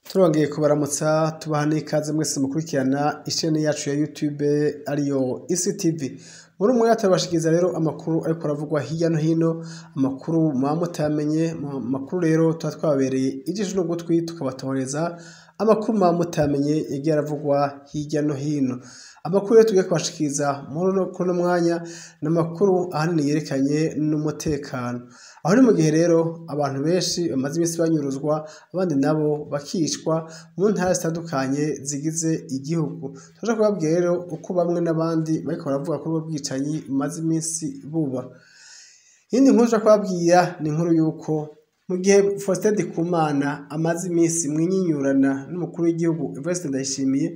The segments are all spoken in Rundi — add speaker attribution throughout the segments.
Speaker 1: Turongeye kubaramutsa tubaha n'ikaze mwese mukurikirana ishene yacu ya YouTube ariyo ICTV. Muri umwe turabashikiriza rero amakuru ariko aravugwa hirya no hino, amakuru muba mutamenye, amakuru rero tuba twababereye ijisho n'ugutwi tukabatohoreza amakuru muba mutamenye yagiye aravugwa hirya no hino. Amakuru rero tugiye kubashikiriza muri kuno mwanya ni amakuru ahanini yerekanye n'umutekano. Aho ni mu gihe rero abantu benshi bamaze iminsi banyuruzwa, abandi nabo bakicwa mu ntara zitandukanye zigize igihugu. Turaja kubabwira rero uko bamwe n'abandi bariko baravuga kuri ubwo bwicanyi bumaze iminsi buba. Iyindi nkuru tuja kubabwira ni inkuru yuko mu gihe Faustin Ndikumana amaze iminsi mwinyinyurana n'umukuru w'igihugu Evariste Ndayishimiye,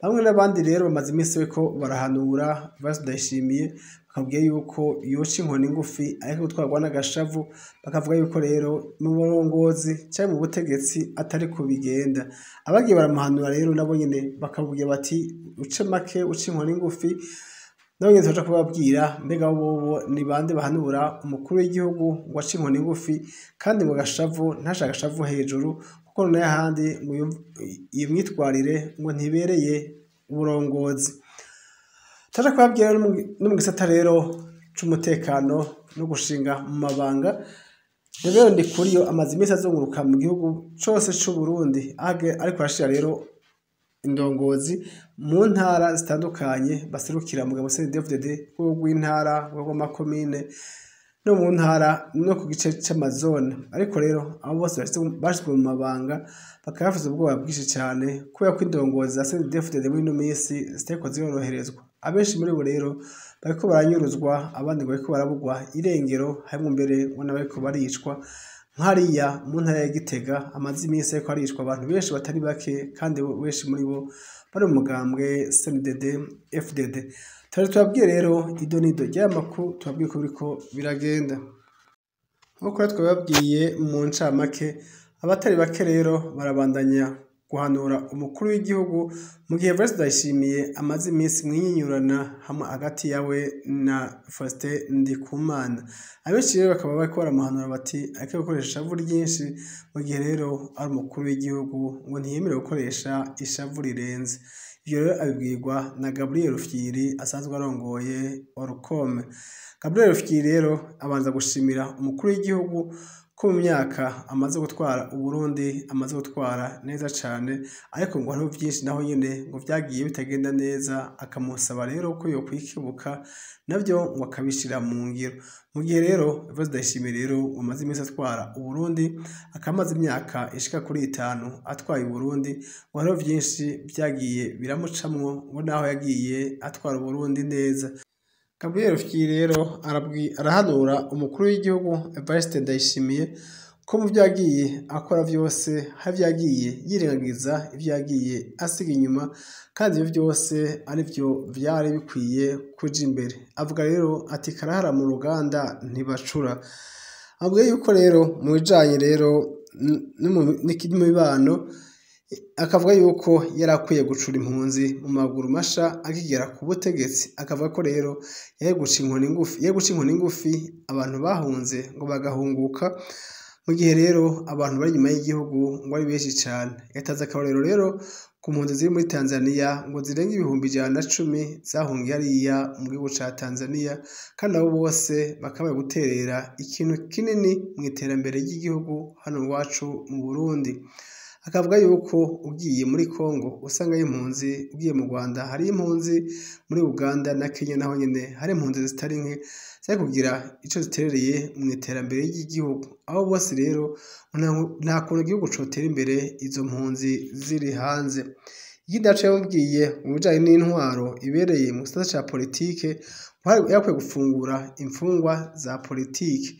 Speaker 1: bamwe n'abandi rero bamaze iminsi bariko barahanura Evariste Ndayishimiye, bakabwira yuko yoca inkoni ngufi ariko gutwarwa n'agashavu, bakavuga yuko rero mu burongozi canke mu butegetsi atariko bigenda. Abagiye baramuhanura rero nabo nyene bakamubwira bati uce make uce inkoni ngufi. Nabo nyene turaja kubabwira mbega bobo ni bande bahanura umukuru w'igihugu ngo ace inkoni ngufi kandi ngo agashavu ntashe agashavu hejuru, kuko n'ahandi ngo iyo myitwarire ngo ntibereye uburongozi. Turaja kubabwira no mu gisata rero c'umutekano no gushinga mu mabanga. Rero Ndikuriyo amaze iminsi azunguruka mu gihugu cose c'Uburundi, ariko arashira rero indongozi mu ntara zitandukanye baserukira mugabo CNDD-FDD rw'intara, rw'amakomine no mu ntara no ku gice c'amazone. Ariko rero abo bose bashizwe mu mabanga bakaba bafise ubwoba bwinshi cane kubera ko indongozi za CNDD-FDD muri ino minsi zitariko ziroroherezwa. Abenshi muri bo rero bariko baranyuruzwa, abandi ngo bariko barabugwa irengero, harimwo mbere ngo n'abariko baricwa. Nkariya mu ntara ya Gitega amaze iminsi ariko aricwa abantu benshi batari bake, kandi benshi muri bo bari mu mugambwe CNDD FDD. Turaje tubabwiye rero ido n'ido ry'aya makuru, tubabwiye uko biriko biragenda. Nk'uko rero twabibabwiye mu ncamake, abatari bake rero barabandanya guhanura umukuru w'igihugu mu gihe Evariste Ndayishimiye amaze iminsi mwinyinyurana hamwe hagati yawe na Faustin Ndikumana. Abenshi rero bakaba bariko baramuhanura bati areke gukoresha ishavu ryinshi mu gihe rero ari umukuru w'igihugu ngo ntiyemerewe gukoresha ishavu rirenze. Ivyo rero abibwirwa na Gabriel Rufyiri asanzwe arongoye Orcom. Gabriel Rufyiri rero abanza gushimira umukuru w'igihugu ko mu myaka amaze gutwara Uburundi amaze gutwara neza cane, ariko ngo hariho vyinshi naho nyene ngo vyagiye bitagenda neza, akamusaba rero ko yokwikebuka navyo ngo akabishira mu ngiro. Mu gihe rero Evariste Ndayishimiye rero amaze iminsi atwara Uburundi, akaba amaze imyaka ishika kuri 5 atwaye Uburundi, ngo hariho vyinshi vyagiye biramucamwo ngo naho yagiye atwara Uburundi neza. Gabriel Rufyiri rero arahanura umukuru w'igihugu Evariste Ndayishimiye ko mu vyo yagiye akora vyose hari ivyo yagiye yirengagiza, ivyo yagiye asiga inyuma, kandi ivyo vyose arivyo vyari bikwiye kuja imbere. Avuga rero ati karahara mu ruganda ntibacura. Avuga yuko rero mu bijanye rero n'imibano, akavuga yuko yari akwiye gucura impunzi mu maguru masha akigera ku butegetsi. Akavuga ko rero yari guca inkoni ngufi, yari guca inkoni ngufi abantu bahunze ngo bagahunguka, mu gihe rero abantu bari inyuma y'igihugu ngo ari benshi cane. Yatanze akarorero rero ku mpunzi ziri muri Tanzania ngo zirenga 110,000 zahungiye hariya mu gihugu ca Tanzania, kandi abo bose bakaba bari guterera ikintu kinini mw'iterambere ry'igihugu hano iwacu mu Burundi. Akavuga yuko ugiye muri Kongo usangayo impunzi, ugiye mu Rwanda hari impunzi, muri Uganda na Kenya naho nyene hari impunzi zitari nke zari kugira ico ziterereye mw'iterambere ry'igihugu. Abo bose rero nta kuntu igihugu cotera imbere izo mpunzi ziri hanze. Ikindi naco yamubwiye mu bijanye n'intwaro ibereye mu gisata ca politike, yakwiye gufungura imfungwa za politike.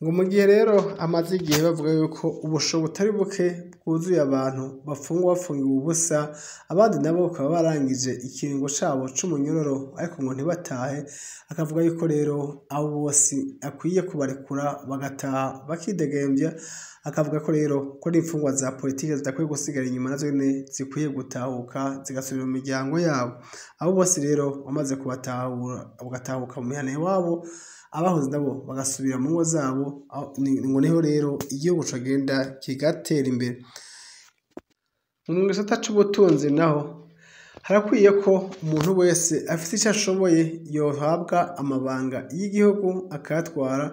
Speaker 1: Ngo mu gihe rero amaze igihe bavuga yuko ubusho butari buke bwuzuye abantu bafungwa bafungiwe ubusa, abandi nabo bakaba barangije ikiringo cabo c'umunyororo ariko ngo ntibatahe. Akavuga yuko rero abo bose akwiye kubarekura bagataha bakidegemvya. Akavuga ko rero ko n'imfungwa za politike zidakwiye gusigara inyuma, nazo nyene zikwiye gutahuka zigasubira mu miryango yabo. Abo bose rero bamaze kubatahura bagatahuka mu mihana iwabo, abahoze nabo bagasubira mu ngo zabo, ngo niho rero igihugu cogenda kigatera imbere. Mu gisata c'ubutunzi naho harakwiye ko umuntu wese afise ico ashoboye yohabwa amabanga y'igihugu akayatwara.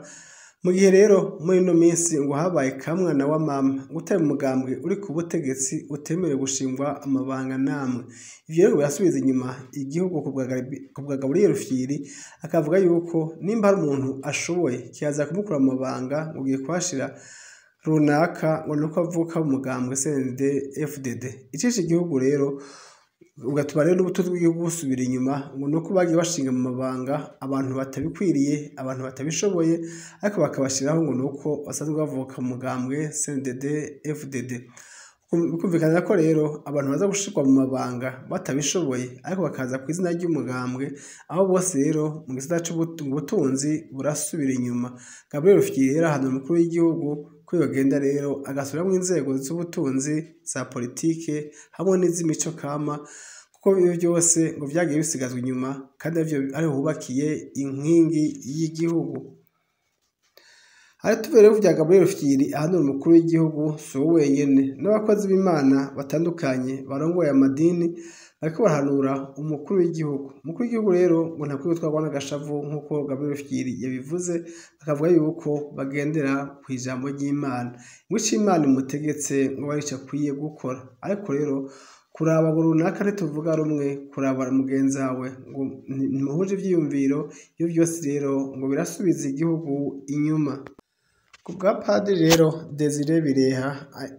Speaker 1: Mu gihe rero muri ino minsi ngo habaye kamwana wa mama, utari umugambwe uri ku butegetsi utemerewe gushingwa amabanga namwe. Ivyo rero birasubiza inyuma igihugu ku bwa Gaburiyeri Rufyiri, akavuga yuko nimba hari umuntu ashoboye kirazira kumukura mu mabanga ngo ugiye kuhashira runaka ngo nuko avuka mu mugambwe CNDD FDD. Icishe igihugu rero ugatuma rero n'ubutunzi bw'igihugu busubira inyuma, ngo nuko bagiye bashinga mu mabanga abantu batabikwiriye, abantu batabishoboye, ariko bakabashiraho ngo nuko basanzwe bavuka mu mugambwe CNDD FDD. Bikumvikana ko rero abantu baza gushirwa mu mabanga batabishoboye, ariko bakaza ku izina ry'umugambwe, aho bose rero mu gisata c'ubutunzi burasubira inyuma. Gaburiyeri Rufyiri rero ahanura umukuru w'igihugu ko yogenda rero agasubiramwo inzego z'ubutunzi, za politike hamwe n'iz'imico kama, kuko ivyo vyose ngo vyagiye bisigazwa inyuma kandi ariho hubakiye inkingi y'igihugu. Hari tuvuye rero vya Gaburiyeri Rufyiri ahanura umukuru w'igihugu, si we wenyene, n'abakozi b'Imana batandukanye barongoye amadini bariko barahanura umukuru w'igihugu. Umukuru w'igihugu rero ngo ntakwiye gutwarwa n'agashavu nk'uko Gaburiyeri Rufyiri yabivuze, akavuga yuko bagendera kw'ijambo ry'Imana, ngo ico Imana imutegetse ngo arico akwiye gukora. Ariko rero kuraba ngo runaka ntituvuga rumwe, kuraba mugenzi wawe ngo ntimuhuje ivyiyumviro, ivyo vyose rero ngo birasubiza igihugu inyuma. Ku bwa Padiri rero Desire Bireha,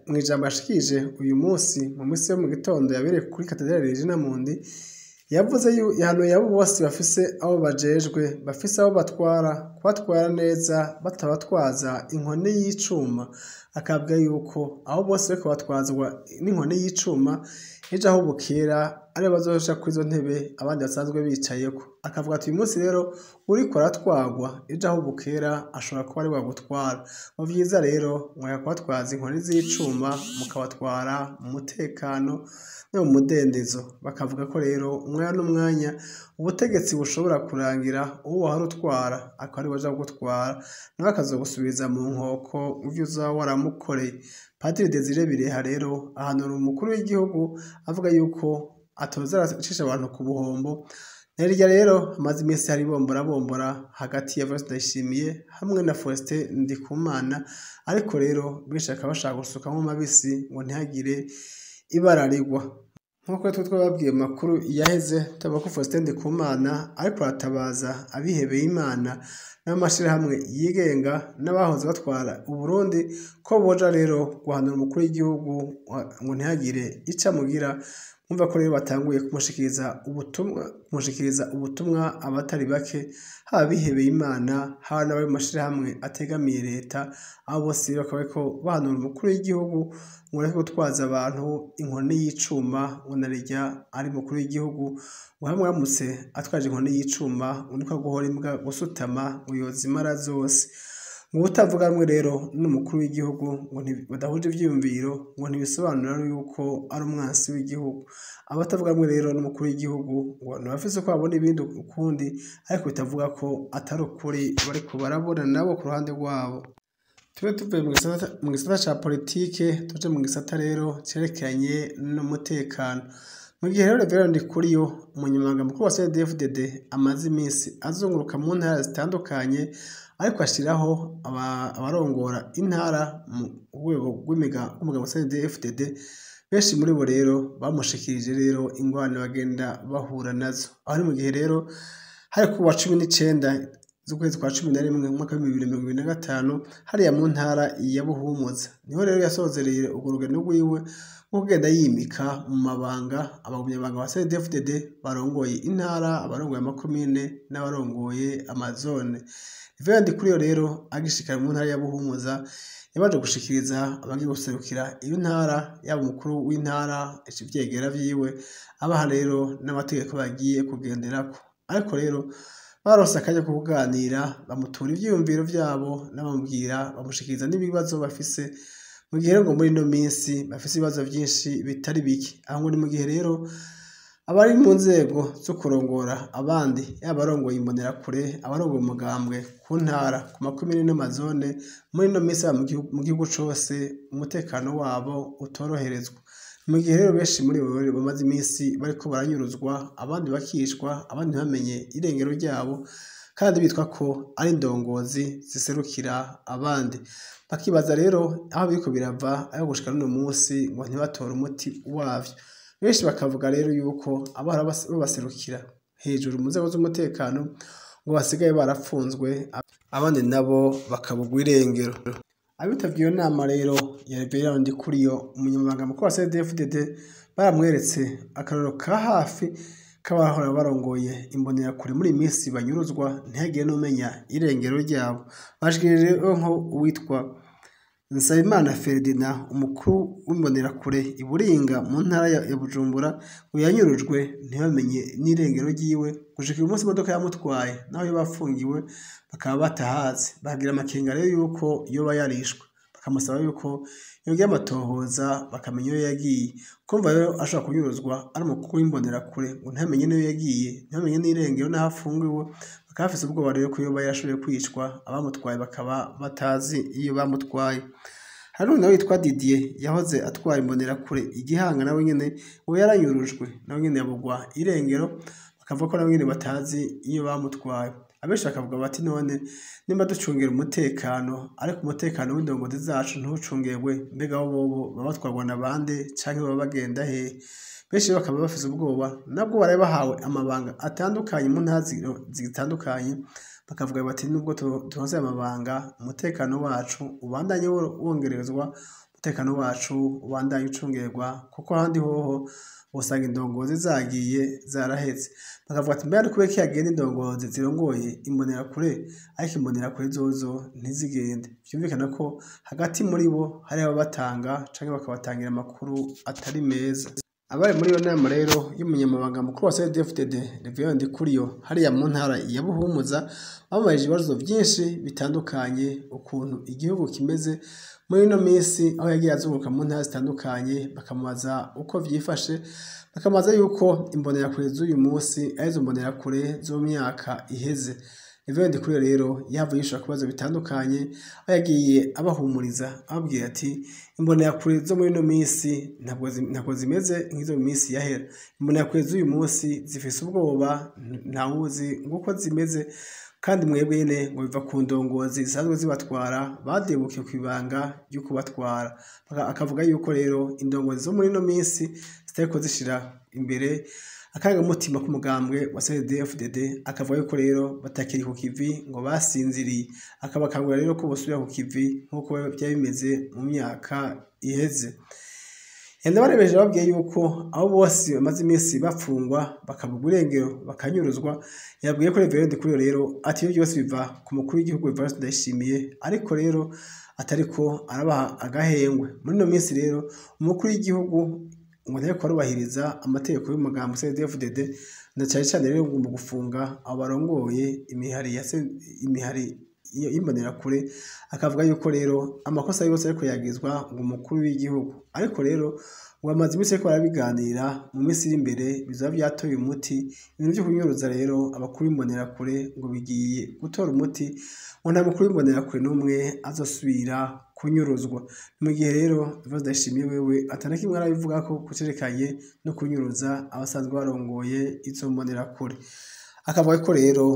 Speaker 1: mw'ijambo yashikirije uyu munsi mu misi yo mu gitondo yabereye kuri Katedrali Regina Mundi, yavuze yahanuye abo bose bafise abo bajejwe, bafise abo batwara, kubatwara neza batabatwaza inkoni y'icuma. Akavuga yuko abo bose bariko batwazwa n'inkoni y'icuma, ejo aho bukera aribo bazoja kw'izo ntebe abandi basanzwe bicayeko. Akavuga ati uyu munsi rero uriko aratwarwa, ejo aho bukera ashobora kuba ariwe agutwara. Mu vyiza rero mworeka kubatwaza inkoni z'icuma, mukabatwara mu mutekano no mu mudendezo. Bakavuga ko rero umwanya n'umwanya ubutegetsi bushobora kurangira uwo wahora utwara akaba ariwe aja kugutwara, nawe akazogusubiza mu nkoko ivyo uzoba waramukoreye. Padiri Desire Bireha rero ahanura umukuru w'igihugu avuga yuko atoza aracisha abantu ku buhombo. Narirya rero hamaze iminsi hari bomborabombora hagati ya Evariste Ndayishimiye hamwe na Faustin Ndikumana, ariko rero benshi bakaba bashaka gusukamwo mabisi ngo ntihagire ibara rigwa. Nk'uko twe twababwiye amakuru yaheze, tuvuga ko Faustin Ndikumana ariko aratabaza abihebeye Imana n'amashirahamwe yigenga n'abahoze batwara Uburundi ko boja rero guhanura umukuru w'igihugu ngo ntihagire ico amugira. Mwumva ko rero batanguye kumushikiriza ubutumwa abatari bake, haba abihebeye Imana, haba n'abari mu mashirahamwe ategamiye leta, abo bose rero bakaba bariko bahanura umukuru w'igihugu ngo areke gutwaza abantu inkoni y'icuma, ngo narirya ari umukuru w'igihugu, ngo hamwe aramutse atwaje inkoni y'icuma ngo niko guhora imbwa gusutama ngo yozimara zose. Mu butavuga rumwe rero n'umukuru w'igihugu ngo badahuje ivyiyumviro, ngo ntibisobanura yuko ari umwansi w'igihugu. Abatavuga rumwe rero n'umukuru w'igihugu ngo ntibafise uko babona ibindi ukundi, ariko bitavuga ko atari ukuri bariko barabona nabo ku ruhande rwabo. Tube tuvuye mu gisata ca politike, tuje mu gisata rero cerekeranye n'umutekano. Mu gihe rero Reverend Ndikuriyo, umunyamabanga mukuru wa CNDD-FDD, amaze iminsi azunguruka mu ntara zitandukanye, ariko ashiraho abarongora intara mu rwego rw'umugabo wa CNDD-FDD, benshi muri bo rero bamushikirije rero ingorane bagenda bahura nazo. Aho ni mu gihe rero hari ku wa 19 z'ukwezi kwa 11 mu mwaka wa 2025 hariya mu ntara ya Buhumuza, niho rero yasozereye urwo rugendo rwiwe rwo kugenda yimika mu mabanga abagumyabanga ba CNDD-FDD barongoye intara, abarongoye amakomine n'abarongoye amazone. Reverend Ndikuriyo rero agishika mu ntara ya Buhumuza yabanje gushikiriza abagiye guserukira iyo ntara, yaba umukuru w'intara, ivyegera vyiwe, abaha rero n'amategeko bagiye kugenderako. Ariko rero baronse akanya ko kuganira, bamutura ivyiyumviro vyabo, n'abamubwira bamushikiriza n'ibibazo bafise. Mu gihe rero ngo muri ino minsi bafise ibibazo vyinshi bitari bike, aho ngo ni mu gihe rero abari mu nzego zo kurongora abandi, yaba abarongoye imbonerakure, abarongoye umugambwe ku ntara, ku makomine n'amazone, muri ino minsi mu gihugu cose umutekano wabo utoroherezwa. Mu gihe rero benshi muri bo bamaze iminsi bariko baranyuruzwa, abandi bakicwa, abandi ntibamenye irengero ryabo, kandi bitwa ko ari indongozi ziserukira abandi. Bakibaza rero aho biriko birava, aho gushika n'uno munsi ngo ntibatore umuti wavyo. Benshi bakavuga rero yuko abahora babaserukira hejuru mu nzego z'umutekano ngo basigaye barapfunzwe, abandi nabo bakabugwa irengero. Abitavye iyo nama rero ya Reveriyano Ndikuriyo, umunyamabanga mukuru wa CNDD-FDD, baramweretse akarorero ka hafi k'abahora barongoye imbonerakure muri iyi minsi banyuruzwa ntihagire n'umenya irengero ryabo. Bashikirije rero nko uwitwa Nsabimana Ferdinand, umukuru w'imbonerakure i Buringa mu ntara ya Bujumbura, ngo yanyurujwe ntibamenye n'irengero ryiwe. Gushika uyu munsi imodoka yamutwaye naho yoba afungiwe bakaba batahazi. Bagira amakenga rero yuko yoba yarishwe, bakamusaba yuko yogira amatohoza bakamenya iyo yagiye. Kumva rero ashobora kunyuruzwa ari umukuru w'imbonerakure ngo ntamenye n'iyo yagiye, ntamenye n'irengero n'aho afungiwe, bakaba bafise ubwoba rero ko yoba yarashoboye kwicwa, abamutwaye bakaba batazi iyo bamutwaye. Hari n'uwundi nawe yitwa Didier yahoze atwara imbonerakure i Gihanga, nawe nyene ngo yaranyurujwe, nawe nyene yabugwa irengero, bakavuga ko nawe nyene batazi iyo bamutwaye. Abenshi bakavuga bati none nimba ducungera umutekano, ariko umutekano w'indongozi zacu ntucungerwe, mbega bobo baba batwarwa na bande canke baba bagenda hehe? Benshi bakaba bafise ubwoba, nabwo baraye bahawe amabanga atandukanye mu ntara zitandukanye, bakavuga bati nubwo turonse amabanga, umutekano wacu ubandanye wongerezwa, umutekano wacu ubandanye ucungerwa, kuko ahandi hoho usanga indongozi zagiye zaraheze. Bakavuga ati mbega ni kubera iki hagenda indongozi zirongoye imbonerakure, ariko imbonerakure zozo ntizigende? Vyumvikana ko hagati muri bo hariho ababatanga canke bakabatangira amakuru atari meza. Abari muri iyo nama rero y'umunyamabanga mukuru wa CNDD-FDD Reveriyano Ndikuriyo hariya mu ntara ya Buhumuza, bamubajije ibibazo vyinshi bitandukanye, ukuntu igihugu kimeze muri ino minsi, aho yagiye azunguruka mu ntara zitandukanye, bakamubaza uko vyifashe, bakamubaza yuko imbonerakure z'uyu munsi arizo mbonerakure zo mu myaka iheze. Reveriyano Ndikuriyo rero yahavuye yishura ku bibazo bitandukanye, aho yagiye abahumuriza ababwira ati imbonerakure zo muri ino minsi ntabwo zimeze nk'izo mu minsi yahera. Imbonerakure z'uyu munsi zifise ubwoba, ntawuzi nguko zimeze, kandi mwebwe nyene ngo biva ku ndongozi zisanzwe zibatwara, badebukiye kw'ibanga ryo kubatwara. Akavuga yuko rero indongozi zo muri ino minsi zitariko zishira imbere akarangamutima k'umugambwe wa CNDD-FDD, akavuga yuko rero batakiri ku kivi ngo basinziriye, akabakangurira rero ko bosubira ku kivi nk'uko vyari bimeze mu myaka iheze. Yandabarebeje ababwiye yuko abo bose bamaze iminsi bafungwa bakabugwa irengero bakanyuruzwa, yabwiye ko Reveriyano Ndikuriyo rero ati ivyo vyose biva ku mukuru w'igihugu Evariste Ndayishimiye, ariko rero atariko arabaha agahengwe. Muri ino minsi rero umukuru w'igihugu ngo ntariko arubahiriza amategeko y'umugambi CNDD-FDD, na cane cane rero ngo mu gufunga abo barongoye imihari ya imihari y'imbonerakure, akavuga yuko rero amakosa yose ariko yagizwa ngo umukuru w'igihugu, ariko rero ngo bamaze iminsi bariko barabiganira, mu minsi iri imbere bizoba vyatoye umuti. Ibintu vyo kunyuruza rero abakuru b'imbonerakure ngo bigiye gutora umuti, ngo nta mukuru w'imbonerakure n'umwe azosubira kunyuruzwa. Mu gihe rero Evariste Ndayishimiye wewe atana kimwe arabivugako kucerekanye no kunyuruza abasanzwe barongoye izo mbonerakure, akavuga ko rero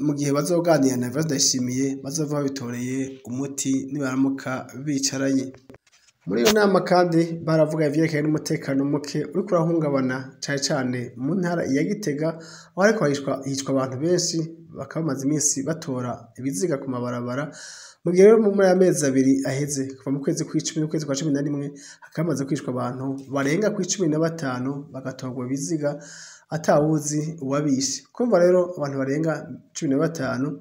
Speaker 1: mu gihe bazoganira na Evariste Ndayishimiye bazova babitoreye umuti nibaramuka bicaranye. Muri iyo nama kandi baravuga ivyerekanye n'umutekano muke uriko urahungabana cane cane mu ntara ya Gitega, aho hariko hicwa abantu benshi, bakaba bamaze iminsi batora ibiziga ku mabarabara. Mu gihe rero muri aya mezi abiri aheze, kuva mu kwezi kw'icumi n'ukwezi kwa 11, hakaba hamaze kwicwa abantu barenga kuri 15, bagatorwa ibiziga atawuzi uwabishe. Kumva rero abantu barenga 15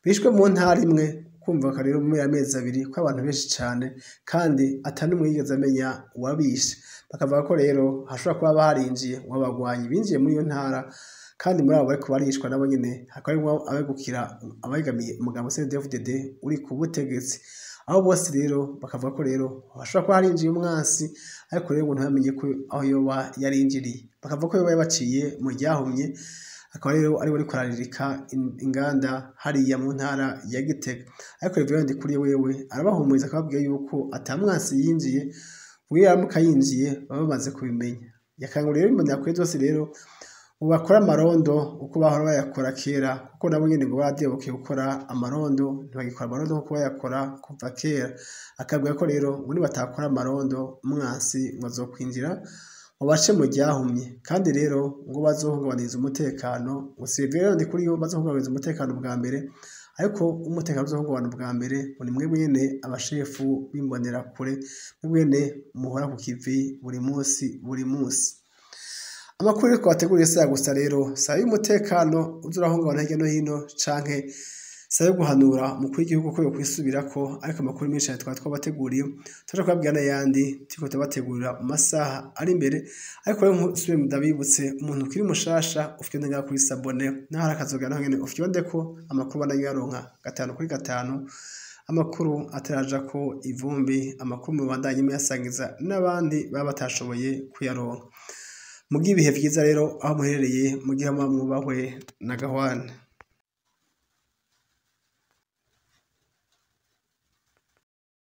Speaker 1: bishwe mu ntara imwe, kumva ko rero muri aya mezi abiri ko abantu benshi cane kandi atanumwe yigeze amenya uwabishe. Bakavuga ko rero hashobora kuba harinjiye ngo abagwanyi binjiye muri iyo ntara, kandi muri abo bariko baricwa nabo nyene hakaba harimwo abegukira abegamiye umugambi CNDD-FDD uri ku butegetsi. Aho bose rero bakavuga ko rero hashobora kuba harinjiye umwansi, ariko rero ngo ntibamenye ko aho yoba yarinjiriye. Bakavuga ko yoba yabaciye mu ryahumye, akaba rero ariwe ariko araririka inganda hariya mu ntara ya Gitega. Ariko Reveriyano Ndikuriyo wewe arabahumuriza akababwira yuko ata mwansi yinjiye, Ngo iyo yaramuka yinjiye baba bamaze kubimenya. Yakanguriye rero imbonerakure zose rero ngo bakore amarondo uko bahora bayakora kera, kuko nabo nyene ngo baradebukeye gukora amarondo, ntibagikora amarondo nkuko bayakora kuva kera. Akabwira ko rero ngo nibatakora amarondo umwansi ngo azokwinjira ngo bace mu ryahumye, kandi rero ngo bazohungabaniriza umutekano, ngo Siliveri Ndikuriyo bazohungabaniriza umutekano bwa mbere, ariko umutekano uzohungabana bwa mbere ngo ni mwebwe nyene abashefu b'imbonerakure, mwebwe nyene muhora ku kivi buri munsi buri munsi. Amakuru rero twabateguriye saya gusa rero, saya y'umutekano uza urahungabana hirya no hino, canke saya yo guhanura umukuru w'igihugu ko yokwisubirako, ariko amakuru menshi cane twari twabateguriye, turaja kubabwira n'ayandi turiko turabategurira mu masaha ari imbere. Ariko rero nsubire ndabibutse, umuntu ukiri mushasha ufyonde ngaha kuri sabone, naho hari akazogera naho nyene ufyondeko, amakuru ubandanye uyaronka 5 kuri 5, amakuru atarajako ivumbi, amakuru mubandanye muyasangiza n'abandi baba batashoboye kuyaronka. Mugire ibihe vyiza rero aho muherereye, mugire amahoro, mwubahwe na gahwane.